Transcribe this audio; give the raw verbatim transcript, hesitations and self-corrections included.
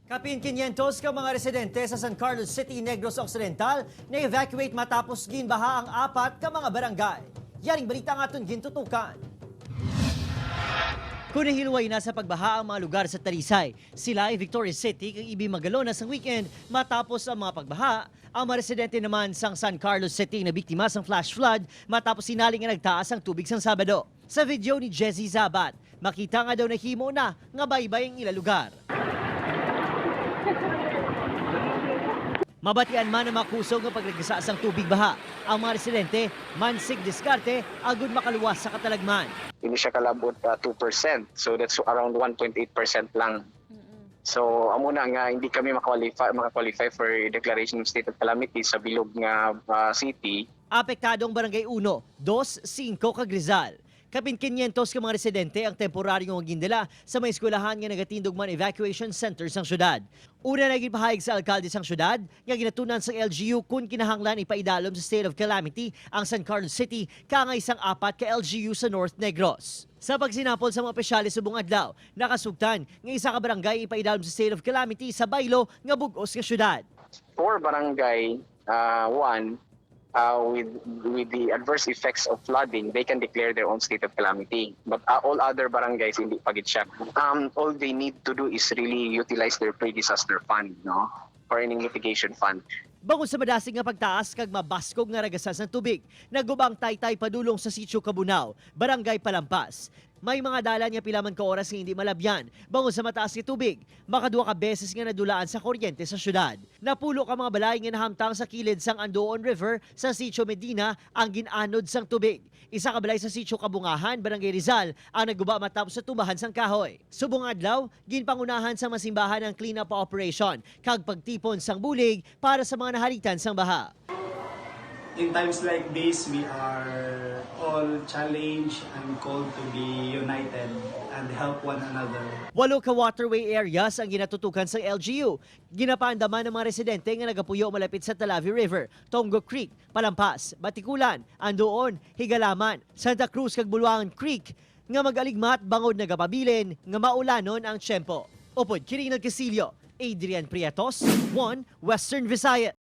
Kapin kinyentos ka mga residente sa San Carlos City, Negros Occidental, na-evacuate matapos ginbaha ang apat ka mga barangay. Yaring balita ang aton gintutukan. Kung nahilway na sa pagbaha ang mga lugar sa Talisay, Silay, Victoria City, kag ibi Magalona sang weekend matapos ang mga pagbaha, ang mga residente naman sang San Carlos City nabiktima sang flash flood matapos sinali nga nagtaas ang tubig sang Sabado. Sa video ni Jezzy Zabat, makita nga daw nahimo na nga baybay ang ila lugar. Mabatian man ang mga kusog nga pagragsa sang tubig baha, ang mga residente mansig diskarte agud makaluwas sa katalagman. Hindi siya kalabot uh, two percent. So that's around one point eight percent lang. So, amo na nga hindi kami maka-qualify, maka-qualify for declaration of state of calamity sa bilog nga uh, city. Apektado ang Barangay Uno, Dos, Singko, kag Rizal. Kapin kinyentos ka mga residente ang temporaryo nga gindala sa mga eskwelahan nga nagatindog man evacuation center sang syudad. Una na ginpahayag sa alkalde sang syudad nga ginatunan sang L G U kun kinahanglan ipaidalom sa state of calamity ang San Carlos City kaangay sang apat ka L G U sa North Negros. Sa pagsinapol sa mga opisyales subong adlaw, nakasugtan nga isa ka barangay ipaidalom sa state of calamity sa baylo nga bug-os nga syudad. Four barangay, uh, one, uh, with with the adverse effects of flooding, they can declare their own state of calamity. But uh, all other barangays, hindi pa gid siya. Um, all they need to do is really utilize their pre-disaster fund, no? Or any mitigation fund. Bangod sa madasig nga pagtaas kag mabaskog nga ragasan sang tubig, naguba ang taytay padulong sa Sitio Kabunao, Barangay Palampas. May mga dalan nga pila man ka oras nga hindi malabyan bangod sa mataas nga tubig. Makaduha ka beses nga nadulaan sa kuryente sa syudad. Napulo ka mga balay nga nahamtang sa kilid sang Andoon River sa Sitio Medina ang gin-anod sang tubig. Isa ka balay sa Sitio Kabungahan, Barangay Rizal, ang naguba matapos sa tumbahan sang kahoy. Subong adlaw, ginpangunahan sang mga simbahan ang clean-up operation kag pagtipon sang bulig para sa mga nahalitan sang baha. In times like this, we are all challenged and called to be united and help one another. Walo ka waterway areas ang ginatutukan sang L G U. Ginapaandaman ang mga residente nga nagapuyo malapit sa Talavi River, Tongo Creek, Palampas, Batikulan, Andoon, Higalaman, Santa Cruz kag Buluangon Creek nga mag-aligmat bangod nagapabilin nga maulanon ang tiyempo. Upod kini nagkasilyo, Adrian Prietos, One Western Visayas.